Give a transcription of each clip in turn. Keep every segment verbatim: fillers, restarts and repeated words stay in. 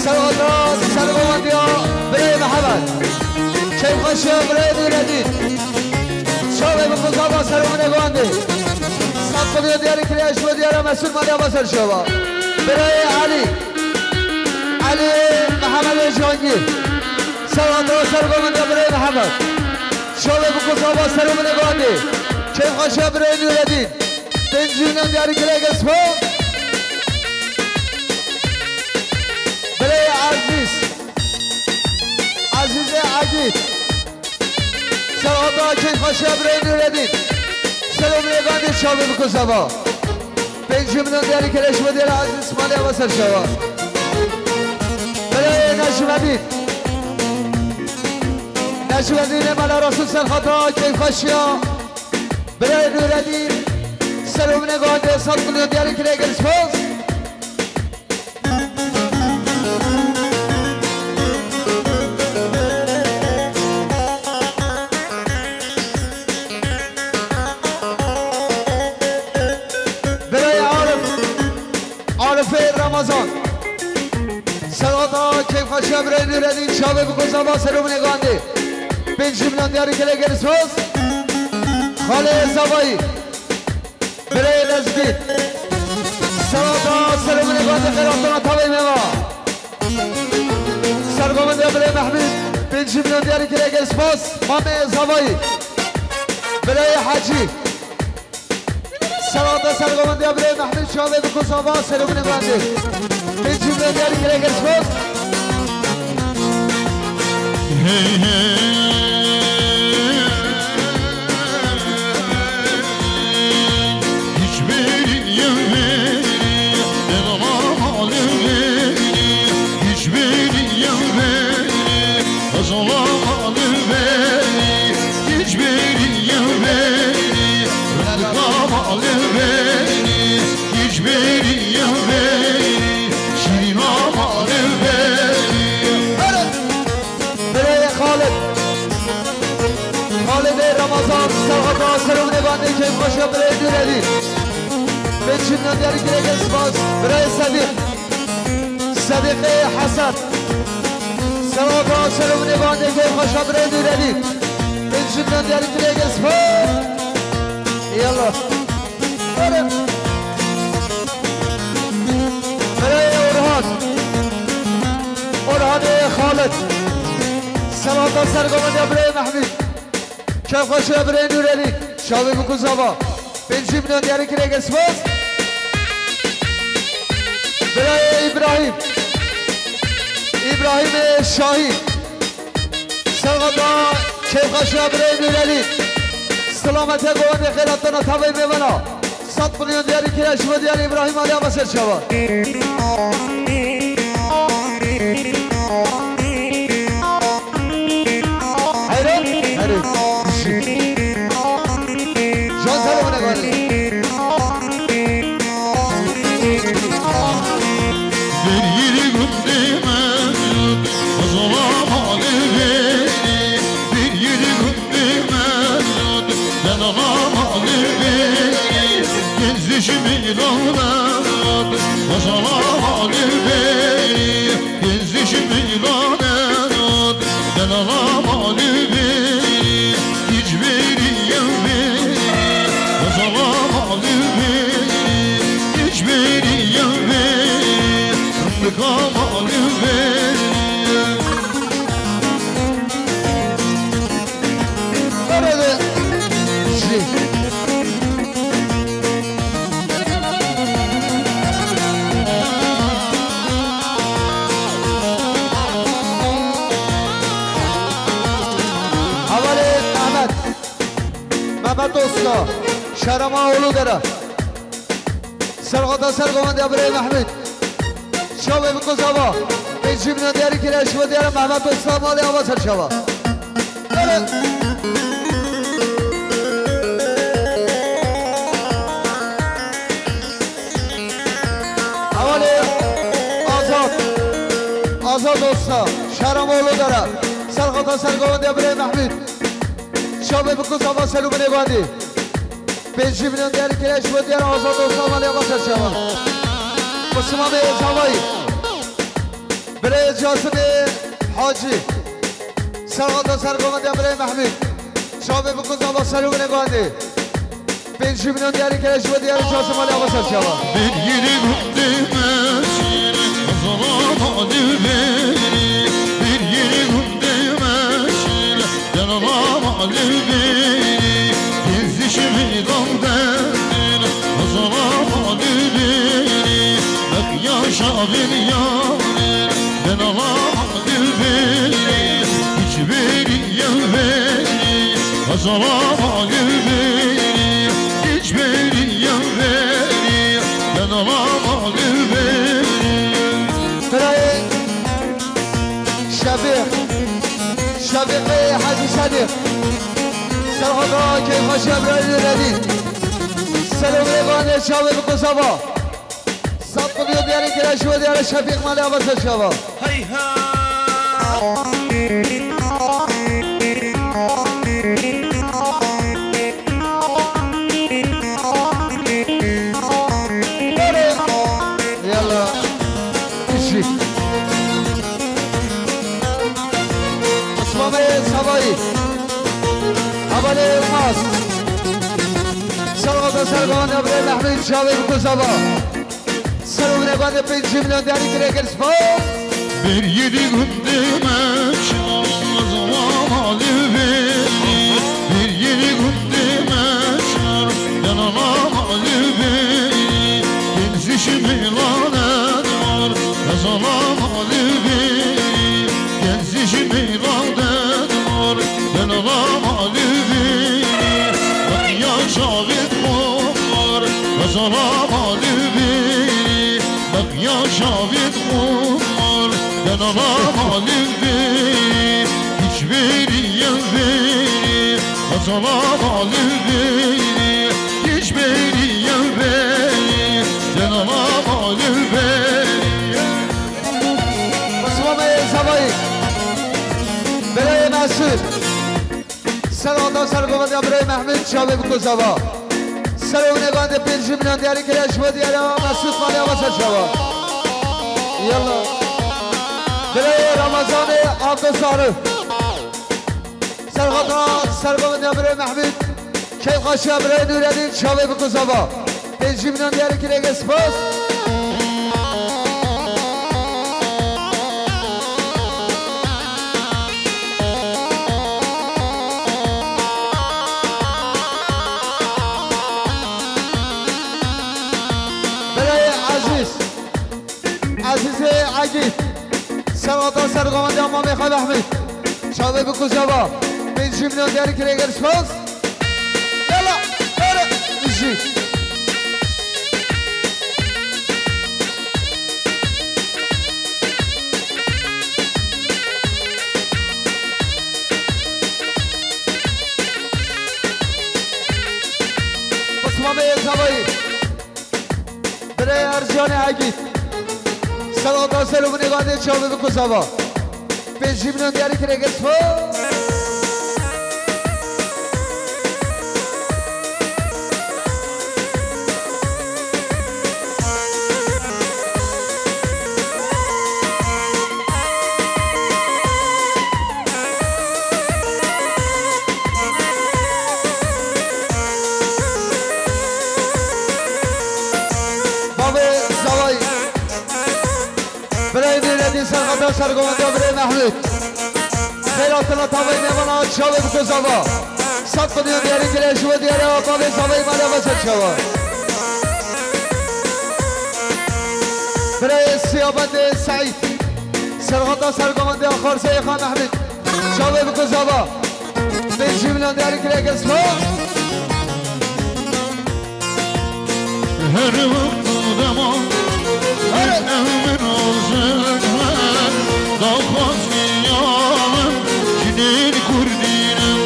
Serhata sergovendiya birayê Mihemed. Keyfxweşiya birayê Nûredîn. Çavê bi kuzava seromine gondê. Sed milyon diyarî kiriye ji bo diyara Mesûd Malya Baser çava. Birayê Elî. Elî Mihemedê Cihangîr. Serhata sergovendiya birayê Mihemed. Çavê bi kuzava seromine gondê. Keyfxweşiya birayê Nûredîn. Pêncî milyon diyarî kiriye gelspor. Birayê Ezîz. Ezîzê Egîd. Serhata keyfxweşiya birayê Nûredîn. Seromine gondê çavê bi kuzava. Pêncî milyon diyarî kiriye ji bo diyara Ezîz Malya Baser çava. Birayê Necmedîn. Necmedînê Mela Resul serhata keyfxweşiya. Birayê Nûredîn, seromine gondê sed milyon diyarî kiriye gelspor. Birayê Arif. Arifê Ramazan. Serhata keyfxweşiya birayê Nûredîn çavê bi kuzava seromine gondê. Pêncî milyon diyarî kiriye gelspor. Xalê Zavayî. Birayê Lezgîn. Serhata seromine gondê xeyratana tavê mêva. Sergovendiya birayê Mehmûd. Pêncî milyon diyarî kiriye gelspor. Mamê Zavayî. Birayê Hecî. Serhata sergovendiya birayê Mehmûd çavê bi kuzava seromine gondê. Pêncî milyon diyarî kiriye gelspor. Hey, hey, hiç beri yemedi, ben olamadım beni, hiç beri yemedi. Hazırlamadı beni, hiç beri yemedi. Rızıklamadı beni, hiç beri yemedi. Şirinlamadı beni. Birayê Xalid. Xalidê Ramazan, serhata seromine gondê keyfxweşiya birayê Nûredîn. Pêncî milyon diyarî kiriye gelspor. Birayê Sedîq. Sedîqê Hesen. Serhata seromine gondê keyfxweşiya birayê Nûredîn. Pêncî milyon diyarî kiriye gelspor. Yallah. Bere. Birayê Orhan. Orhanê Xalid. Serhata sergovendiya birayê Mehmûd. Keyfxweşiya birayê Nûredîn. Çavê bi kuzava. Pêncî milyon diyarî kiriye gelspor. Birayê Îbrahîm. Îbrahîmê Şahîn. Serhata keyfxweşiya birayê Nûredîn. Silametiya govendê xeyratana tavê mêvana. Sed milyon diyarî kiriye ji bo diyarê Îbrahîm Alî Ava ser çava. Heyran? Herê. Can ser bine gari. Bir yeri gündeme, hazırlama beni. Bir yeri gündeme, hazırlama beni. Genç düşmüş olanlar, hazırlama beni. Genç düşmüş olanlar, hazırlama beni. Hiç biri yemedi, hazırlama beni. Hiç biri yemedi, fındık ama beni. Nerede? Şey. Hevalê Mehmet. Mehmet Usta. Şerema Uludere. Serhata ser govendê birê Mehmet. Çavê bi kuzava. Pêncî milyon diyarî kiriye, şiva diyara Mehmet Usta malê ava ser çava. Bele. Hevalê Azad. Azad Usta. Şerema Uludere. Serhata ser govendê birê Mehmet. Çavê bi kuzava selû binê bandî. Pêncî milyon diyarî kiriye, şiva diyara Azad Usta malê ava ser çava. Musulman Bey Zavayî. Birayê Casimê Hacî. Serhata ser govindiya birayê Mehmûd. Çavê bikuz ava ser û binê guhandê. Pêncî milyon diyarî kire ji bo diyarê Casim Alî ava ser çava. Bir yeni gün değmez, hazırlama dilberi. Bir yeni gün değmez, yanılamam beni, gezişimi daldın, hazırlama beni, bak yaşa bir yarim, yanılamam beni, hiç beni yan beni, hazırlama beni, hiç beni yan beni, yanılamam beni. Birayê Şefîq. Şefîqê Hecî Sedîq. Serhata keyfxweşiya birayê Nûredîn. Ser û binê guhandê çavê bikuz ava. Sed milyon diyarî kire ji bo diyarê Şefîq Malê ava ser çava. Hey ha! Yalla. Kişi. Osmanê Savayî. Hevalê Yilmaz. Serhata ser govindiya birayê Mehmûd çavê bikuz ava. Ser û binê guhandê pêncî milyon diyarî kire kir spas. Bir yedi gün demek, yanılamam beni, bir yedi gün demek, yanılamam beni, gezişimi lanet var, hazırlama beni, gezişimi lanet var, yanılamam beni, bak yaşa bir kumar, hazırlama beni, bak yaşa bir kumar, yanılamam beni, hiç beni yan beni, hazırlama beni, hiç beni yan beni, yanılamam beni. Osmanê Savayî. Birayê Mesûd. Serhata ser govindiya birayê Mehmûd çavê bikuz ava. Ser û binê guhandê pêncî milyon diyarî kire ji bo diyarê Mesûd Malê ava ser çava. Yalla. Birayê Ramazanê Abdulsari. Serhata ser govindiya birayê Mehmûd. Keyfxweşiya birayê Nûredîn çavê bikuz ava. Pêncî milyon diyarî kire kir spas. Birayê Ezîz. Ezîzê Egîd. Serhata ser govindiya mamê xwe Mehmûd. Çavê bikuz ava. Pêncî milyon diyarî kire kir spas. Yalla, bere, jî. Osmanê Savayî. Birayê Ercanê Egîd. Serhata ser û binê guhandê çavê bikuz ava. Pêncî milyon diyarî kire kir spas. Bavê Savayî. Birayê Nûredîn serhata ser govindiya birayê Mehmûd. Xêr hatina tavayê mêvana çavê bikuz ava. Sed milyon diyarî kire ji bo diyarê Bavê Savayî Malê ava ser çava. Birayê Siyabendê Seîd. Serhata ser govindiya xwarzeyê xwe Mehmûd. Çavê bikuz ava. Pêncî milyon diyarî kire kir spas. Her wexta dema min ew min ozin her daxwaz niyamin jinên kurdînim.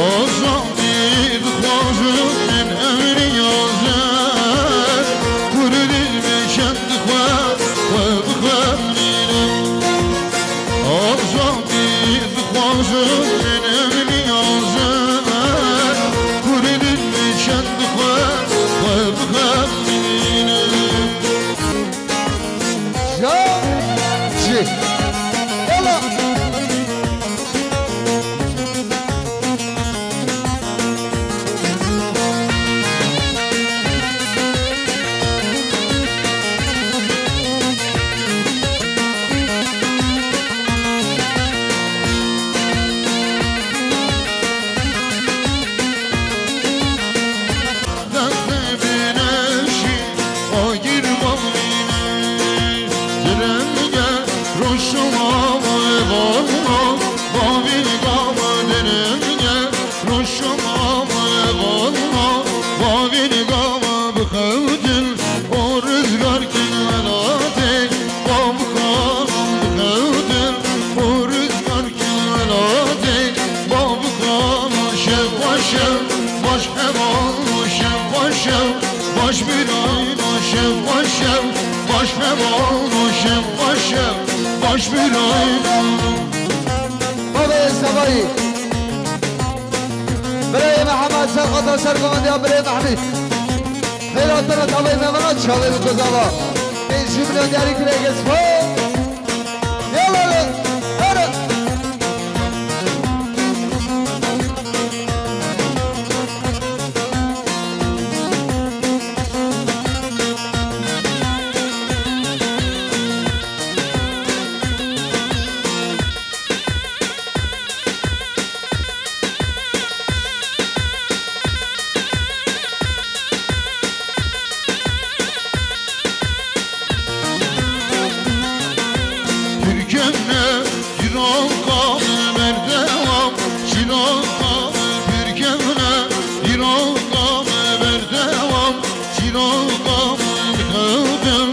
Azadî dixwazim min ew niyazin kurdin min çend xwe xwe bixemlînim. Azadî dixwazim min ev niyazim, kurdin min çend xwe xwe bixemlînim. Ya! Yalla. Bavê Sevayî. Birayê Mihemed, serqata ser govindiya birê Mehmîd. Xêra te re tavayê me vana çavê bi gozava. Ê jî milyon diyarî kirê gizfo. Yala le. Here. Tirkene, Çîroka berdewam, çîroka pir kevne, çîroka berdewam, çîroka dikevdim,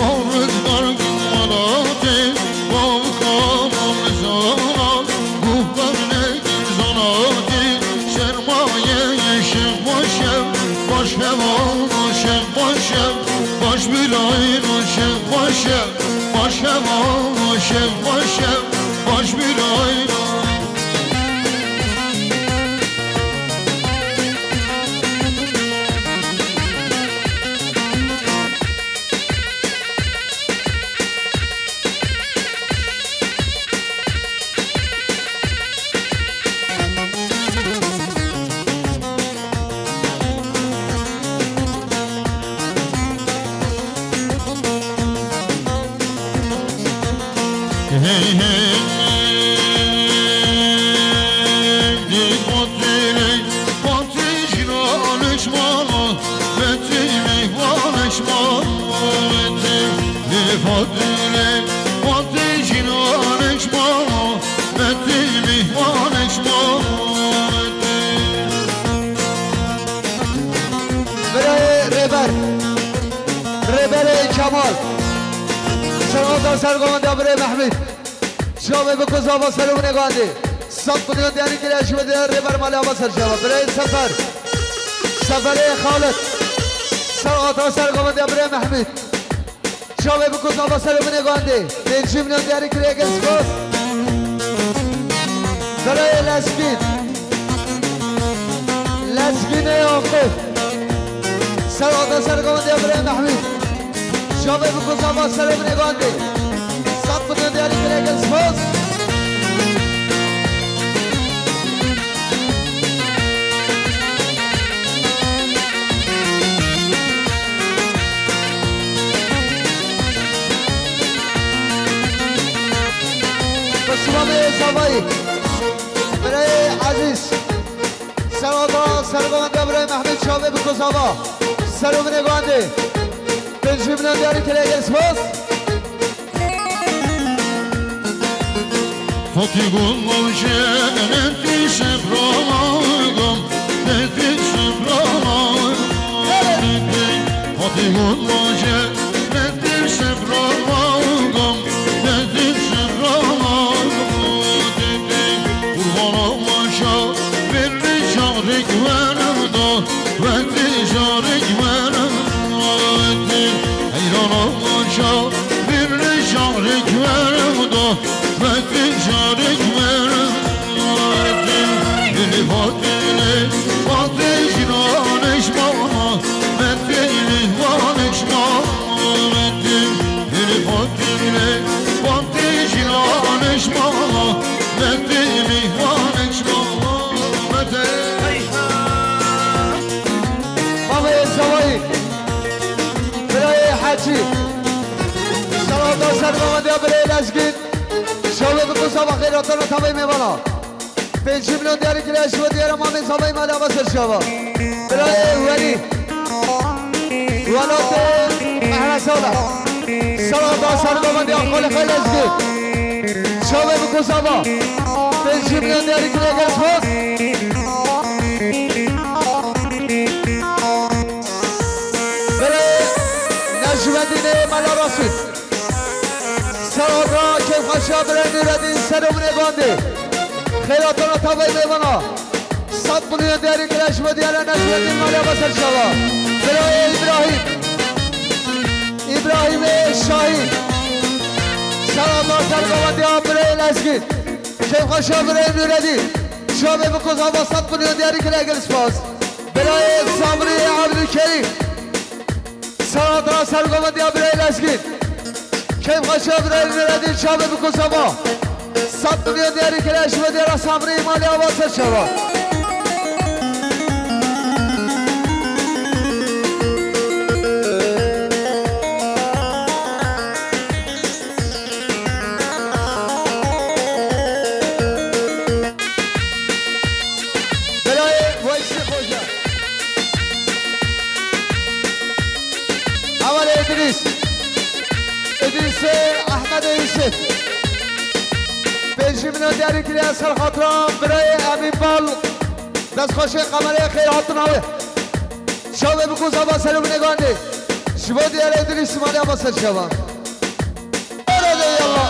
o rizgar gimanatê, o kamam zana, guhtar nekin zanatê, sermaye şev başev, başevan şev başev, baş birayno şev başev. Baş heval, baş hev, baş hev, baş bir ayna. Birayê Rêber, Rêberê Kemal. Serhata ser govenda birê Mehmîd. Çavê bi ku zava ser û binê gandê. Sed milyon diyarî kiriye ji Rêber Malê Ava ser çava. Birayê Sefer. Seferê Xalid. Serhata ser govenda birê Mehmîd. Çavê bi ku zava ser û binê gandê. Pêncî milyon diyarî kiriye gel spas. Birayê Lezgîn. Lezgînê Yaqûb. Serhata ser govenda birê Mehmîd. Çavê bi ku zava ser û binê gandê. Sed milyon diyarî kiriye gel spas. Piştvanê Zavayî, birayê Ezîz, serhata sergovenda birayê Mehmîd çavê bi ku zava. Ser û binê gandê. Pêncî milyon diyarî kiriye gel spas. Fatî gul mawşe, netî şefra gam, netî şefra gam, netî. Fatî gul mawşe, netî şefra gam, netî şefra gam, netî. Qurbana maşa, berli şarik verda, wetî şarik verda, wetî. Heyrana maşa, berli şarik verda. Wekî şarek merdim, Elî Fatîlê, Fatî jî nanişmana, Metîlî vanişmana, Metî, Elî Fatîlê, Fatî Sergovendiya birayê Lezgîn. Şovê bi ku sava xêr hatana tavayê mêvana. Pêncî milyon diyarî kiriye ji bo diyara mamê zavayê malê Abbas Serçava. Birayê Welî. Welatê Mehresala. Serhata Sergovendiya Xalê Xalê Lezgîn. Şovê bi ku sava. Pêncî milyon diyarî kiriye gel spas. Birayê Necmedînê Mela Rasûd. Serhata kêfxweşiya birayê Nûredîn Seromînê Gondê. Xêr hatana tavayê mêvana. Sed milyon diyarî kiriye ji bo diyara Necmedîn malê Abbas Serçava. Birayê Îbrahîm. Îbrahîmê Şahîn. Serhata Sergovendiya birayê Lezgîn. Kêfxweşiya birayê Nûredîn. Şovê bi ku sava sed milyon diyarî kiriye gel spas. Birayê Sabrî Ebdulkerîm. Serhata Sergovendiya birayê Lezgîn. Kêfxweşiya birayê Nûredîn Şovê bi ku sava. Sed milyon diyarî kiriye ji bo diyara Sabrî malê Abbas Serçava. Birayê Weysî Xoca. Hevalê Îdrîs. Îdrîsê Ehmedê Yûsif. Pêncî milyon diyarî kiriye ser xatira birayê Emîn Bal. Destxweşê qemerê xêr hatina wê. Şovê bi ku sava Seromînê Gondê. Ji bo diyara Îdrîs malê Abbas Serçava. Erede yallah.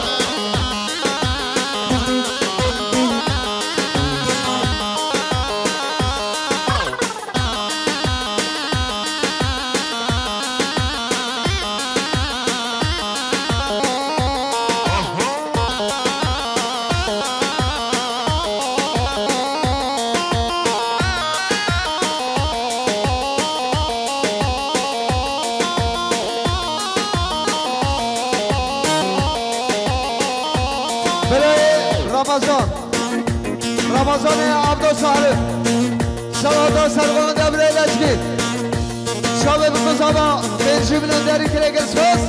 Birayê Ramazan. Ramazanê Abdo Sahri. Serhata Sergovendiya birayê Lezgîn. Şovê bi ku sava pêncî milyon diyarî kiriye gel spas.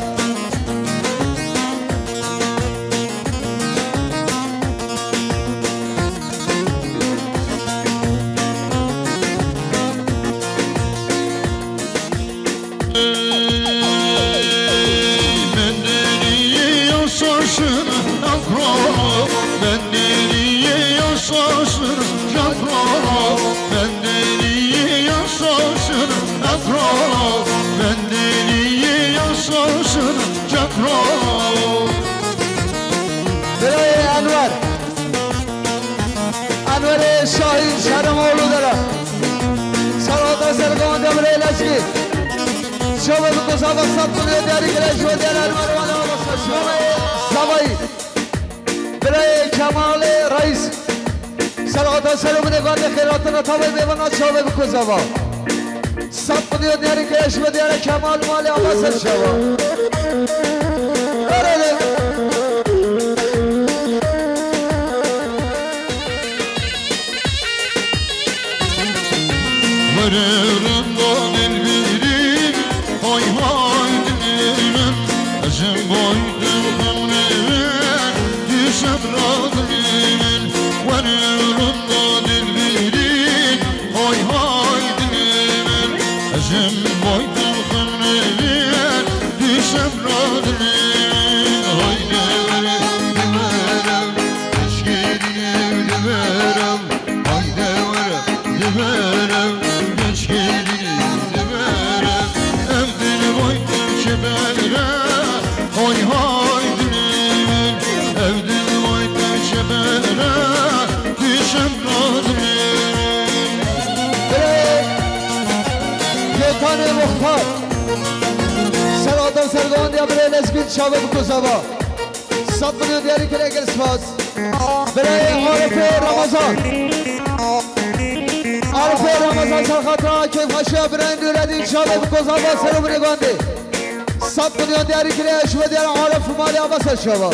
Mendeliye yaşasın Ankara, mendeliye yaşasın Ankara, mendeliye yaşasın Ankara, mendeliye yaşasın Ankara. Birayê Enwer. Enwerê Şahîn Şerimoğlu dere. Serhata Sergovendiya birayê Lezgîn. Şovê bi ku sava sed milyon diyarî kiriye ji bo diyara Enwer Wala Abbas Serçava. Zavayî. Birayê Kemalê Reîs. Serhata Seromînê Gondê xêr hatina tavayê mêvana Şovê bi ku sava. Sed milyon diyarî kiriye ji bo diyara Kemal malê Abbas Serçava. Erede. Were rinda dilbîrî, hay hay dilê min, ez jin boy dixim nêvên, dîşem ra dilê min. Were rinda dilbîrî, hay hay dilê min, ez jin boy dixim nêvên, dîşem ra dilê min. Hayde were, were, eşkê dilê were. Hayde were, li ber ew, genç gelî li ber ew. Ev dil vay tu çi bere, hay hay dilê min. Ev dil vay tu çi bere, dişem radilê min. Birayê Gökhanê Muxtar. Serhata Sergovendiya birê Lezgîn çavê biko zava. Sed milyon diyarî kire gel spas. Birayê Arifê Ramazan. Arifê Ramazan serxatira kêfxweşiya birayê Nûredîn çavê biko zava sero binê gondê. Sed milyon diyarî kire ji bo diyar Arif malê Abbas Serçava.